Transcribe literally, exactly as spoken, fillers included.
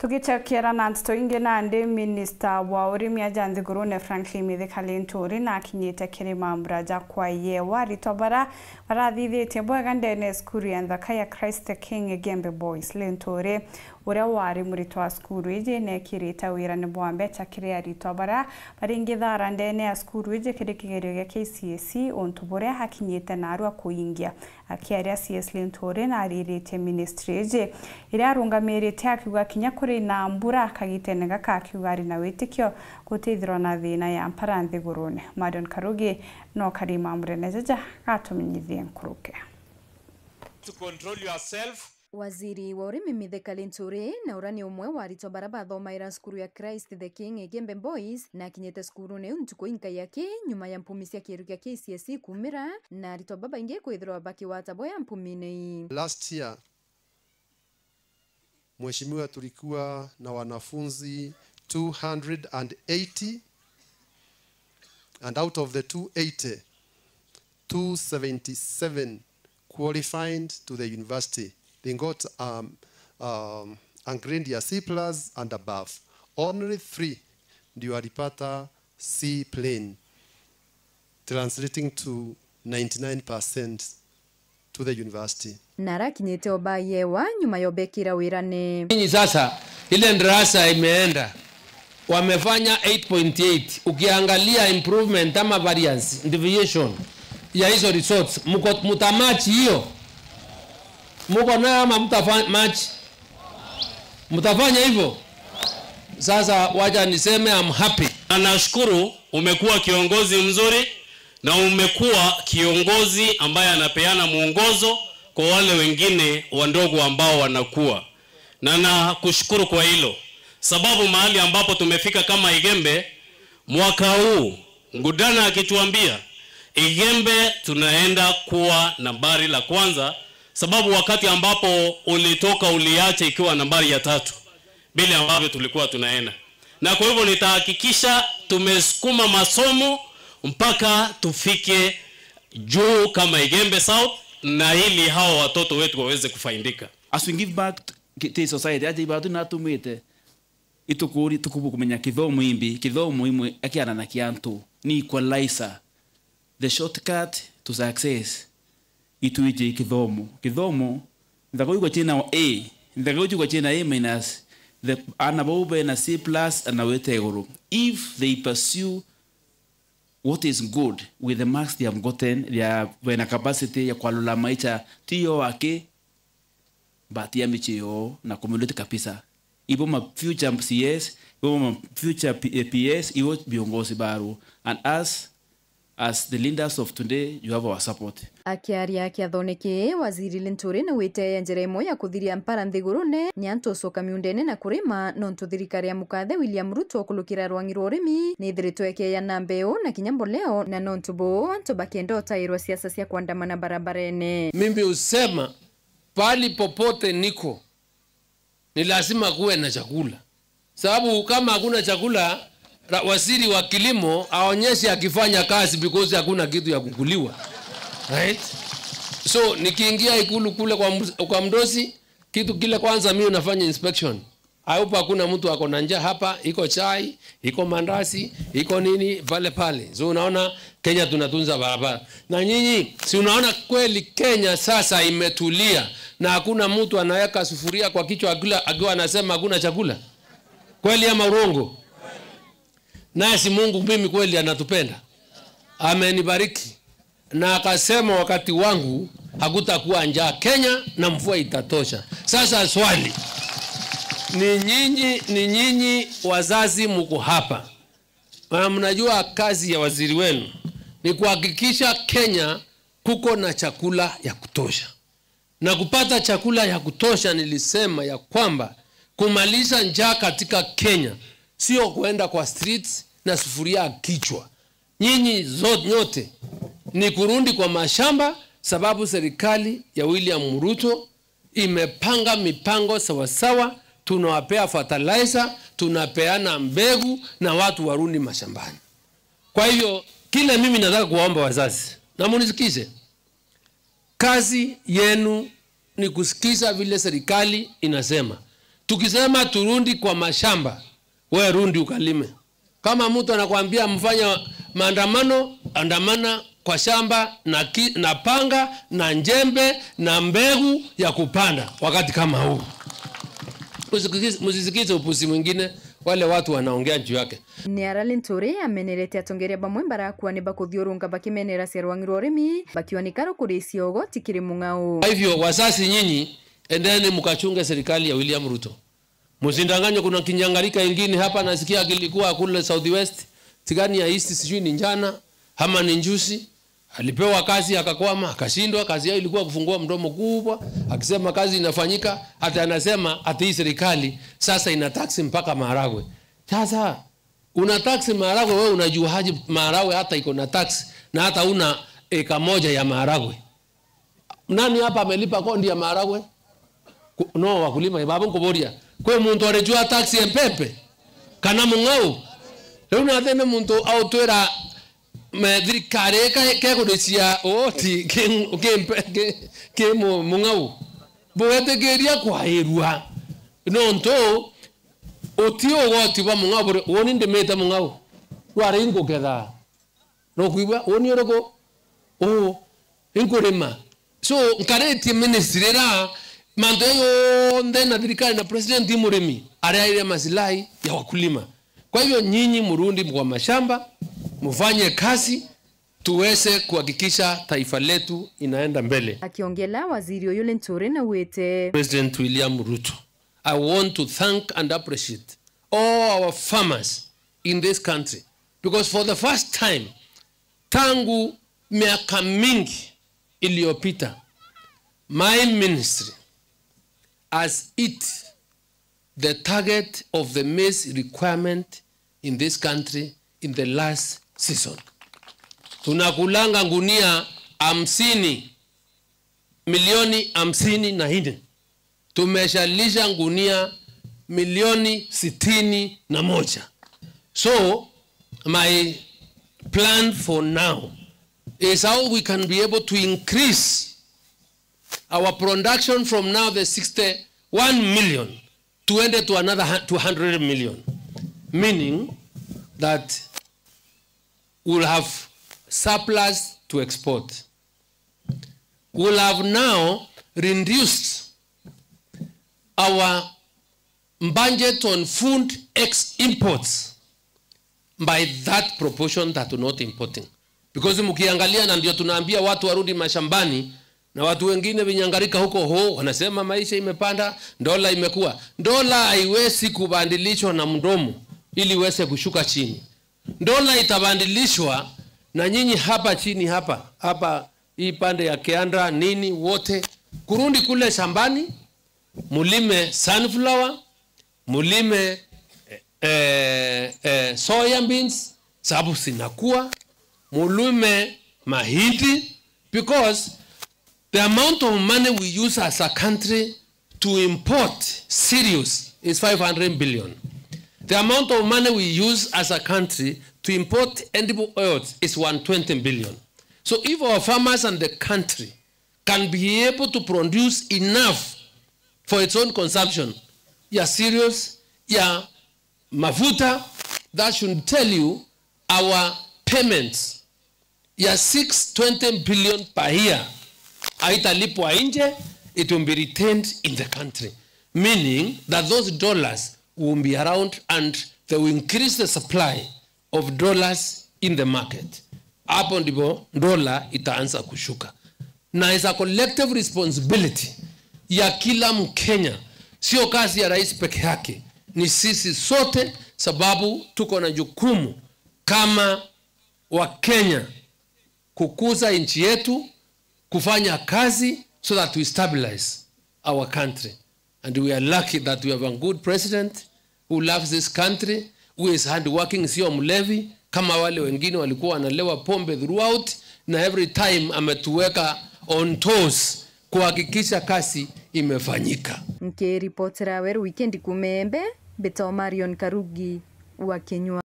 Tugicokeera na nteto ingi, nandi minista wa urimi aja nthigurune Franklin Mithika Linturi nakinyite kiri mambura ja kwa yewa aritwa bara barathithitie bwega ndene ya cukuru ya nthaka ya Christ the King Igembe Boys. Linturi, uria wari muritwa wa cukuru iji, neekirite wirane bwa mbeca kiri aritwa bara baringi thaara ndene ya cukuru iji kiri kigerio gia K C S E, untu buria akinyite narua kuingia. Akiaria, C S Linturi naariritie ministry iji iria arungamirite, akiuga kinya kuri na mbura kagitene gaka, akiuga ari na witikio gutithirwa na thina ya mpara nthigurune. Marion Karugi no kari mambure na jaja gatumenyithie nkuruke. To control yourself. Waziri wa urimi Mithika Linturi, na uria ni umwe wa aritwa bara bathomaira cukuru ya Christ the King Igembe Boys, nakinyite cukurune iu ntuku inkai aki, nyuma ya mpumi cia kieru kia K C S E kumira, na aritwa babaingi kwithirwa bakiwata boya mpumine ii. Last year, mheshimiwa, tulikuwa na wanafunzi two hundred and eighty, and out of the two eighty, two seventy-seven qualified to the university. They got, um, um, a grade ya C plus and above. Only three ndio walipata C plain, translating to ninety-nine percent to the university. Na arakinyite o bayewa nyuma ya ubekira wirane. Nyinyi sasa, ile darasa imeenda, wamefanya eight point eight. Ukiangalia improvement ama variance, deviation ya hizo results, mko, mtamatch hiyo? Mko nayo ama mtafa-, match? Mtafanya hivyo? Sasa wacha niseme, I'm happy. Na nashukuru, umekuwa kiongozi mzuri na umekuwa kiongozi ambaye anapeana mwongozo kwa wale wengine wadogo ambao wanakuwa. Na nakushukuru kwa hilo, sababu mahali ambapo tumefika kama Igembe, mwaka huu, Ngudana akituambia, Igembe tunaenda kuwa nambari la kwanza, sababu wakati ambapo ulitoka uliacha ikiwa nambari ya tatu, vile ambavyo tulikuwa tunaenda. Na kwa hivyo nitahakikisha tumesukuma masomo mpaka tufike juu kama Igembe South, na ili hawa watoto wetu waweze kufaidika. As we give back to, to society, aja ibatu natumite, itukuri, tukubu kumenya kithomo imbi, kithomo imwe akiana na kiantu, ni equalizer, the shortcut to success. Itwiji kithomo. Kithomo, nthaka igwa china A, nthaka igwa china A minus, the, ana bau bena C plus ana wite iguru. If they pursue what is good with the marks they have gotten, they are, bena capacity ya kwalula maicha, tiyo aki, bahati ya michio na kumilute kabisa. Ibo ma future C S, ibo ma future P-, P S, ibo viongozi baru. And us, as the leaders of today, you have our support. Akiaria kiathone kii, Waziri Linturi naugite ya njira imwe ya kuthiria mpara nthigurune ni antu ucoka miundene na kurima, nontu thirikari ya mukathe William Ruto kulukira rwangi rwa urimi nithiritwe ikeya na mbeu na kinya mboleo, na nontu buu antu bakenda utairwa siasa cia kwandamana barabarene. Mimi husema, pahali popote niko, ni lazima kuwe na chakula. Sababu kama hakuna chakula, ra-, waziri wa kilimo aonyeshe akifanya kazi, because hakuna kitu ya kukuliwa. Right? So, nikiingia ikulu kule kwa mus-, kwa mdosi, kitu kile kwanza mimi nafanya inspection. I hope hakuna mtu ako na njaa hapa, iko chai, iko mandazi, iko nini pale pale. So unaona, Kenya tunatunza barabara. Na nyinyi, si unaona kweli Kenya sasa imetulia na hakuna mtu anaweka sufuria kwa kichwa akila, akiwa anasema hakuna chakula? Kweli ama urongo? Nasi Mungu mimi kweli anatupenda. Amenibariki. Na akasema, "Wakati wangu hakutakuwa njaa Kenya na mvua itatosha." Sasa swali, ni nyinyi, ni nyinyi wazazi mko hapa. Na mnajua kazi ya waziri wenu ni kuhakikisha Kenya kuko na chakula ya kutosha. Na kupata chakula ya kutosha, nilisema ya kwamba kumaliza njaa katika Kenya sio kuenda kwa streets na sufuria kichwa. Nyinyi zote nyote ni kurudi kwa mashamba, sababu serikali ya William Ruto imepanga mipango sawasawa, tunawapea fertilizer, tunapeana mbegu na watu warudi mashambani. Kwa hivyo, kile mimi nataka kuwaomba wazazi, na munisikize, kazi yenu ni kusikiza vile serikali inasema. Tukisema turudi kwa mashamba, we rudi ukalime. Kama mtu anakuambia mfanye maandamano, andamana kwa shamba na ki-, na panga na njembe na mbegu ya kupanda wakati kama huu. Msisikize, msisikize upuzi mwingine wale watu wanaongea juu yake. Ni ara Linturi amenerete atongeria bamwe barakua ni bakuthiurunka bakimenera cia rwang'i rwa urimi, bakiuga ni karu kuricia ugoti kiri Mung'au. Kwa hivyo, wazazi nyinyi, endeni mkachunge serikali ya William Ruto. Msidanganywe, kuna kinyangarika ingine hapa nasikia kilikuwa kule South West, tigani ya East, sijui ni jana ama ni juzi, alipewa kazi akakwama, akashindwa. Kazi yao ilikuwa kufungua mdomo kubwa, akisema kazi inafanyika, hata anasema ati hii serikali sasa ina tax mpaka maharagwe. Sasa una tax maharagwe, wewe unajuaje maharagwe hata iko na tax na hata una eka moja ya maharagwe? Nani hapa amelipa kodi ya maharagwe? Ku-, no, wakulima, baba nkuburia. Kwi muntu arijua tax ya Mpepe? Kana Mung'au? Riu nathene muntu autwira me thirikari ika-, kekuricia ugoti ki, ki, ki, ki Mu-, Mung'au. Bugetikiria kwairua. Nontu uti ugoti bwa Mung'au buri, woni ndimite Mung'au. Rwari nkuketha. Nukwigua? Uuni uriku? Uu, inkurima. So, nkaritie ministry ira mantu ya yonthe na thirikari na president i murimi, aria ire masilahi ya wakulima. Kwa hivyo, nyinyi murudi kwa mashamba, mufanye kazi, tuweze kuhakikisha taifa letu inaenda mbele. Akiongela, waziri uyu Linturi naugite, President William Ruto, I want to thank and appreciate all our farmers in this country, because for the first time, tangu miaka mingi iliyopita, my ministry has hit the target of the maize requirement in this country in the last season. Tunakulanga gunia hamsini, milioni hamsini na nne. Tumeshalisha gunia milioni sitini na moja. So, my plan for now is how we can be able to increase our production from now, the sixty-one million, tuende to another hu-, two hundred million, meaning that we'll have surplus to export. We'll have now reduced our budget on food ex-, imports by that proportion that we're not importing. Because mkiangalia, na ndio tunaambia watu warudi mashambani, na watu wengine vinyangarika huko ho, wanasema maisha imepanda, dola imekuwa. Dola haiwezi kubadilishwa na mdomo ili iweze kushuka chini. Dola itabadilishwa na nyinyi hapa chini hapa, hapa hii pande ya Kianda, nini, wote, kurudi kule shambani, mulime sunflower, mulime, eh, eh, soya beans, sababu zinakuwa, mulime mahindi, because the amount of money we use as a country to import cereals is five hundred billion. The amount of money we use as a country to import edible oils is one twenty billion. So if our farmers and the country can be able to produce enough for its own consumption ya cereals, ya mafuta, that should tell you our payments ya six twenty billion per year haitalipwa nje, it will be retained in the country, meaning that those dollars will be around and they will increase the supply of dollars in the market. Hapo ndipo dola itaanza kushuka, na is a collective responsibility ya kila Mkenya, sio kazi ya rais peke yake, ni sisi sote, sababu tuko na jukumu kama Wakenya kukuza nchi yetu, kufanya kazi so that we stabilize our country. And we are lucky that we have a good president who loves this country, who is hardworking, sio mlevi kama wale wengine walikuwa wanalewa pombe throughout, na every time ametuweka on toes kuhakikisha kazi imefanyika. Nkiripotera Weru Wikendi kuuma Embe, mbitagwa Marion Karugi wa Kinyua.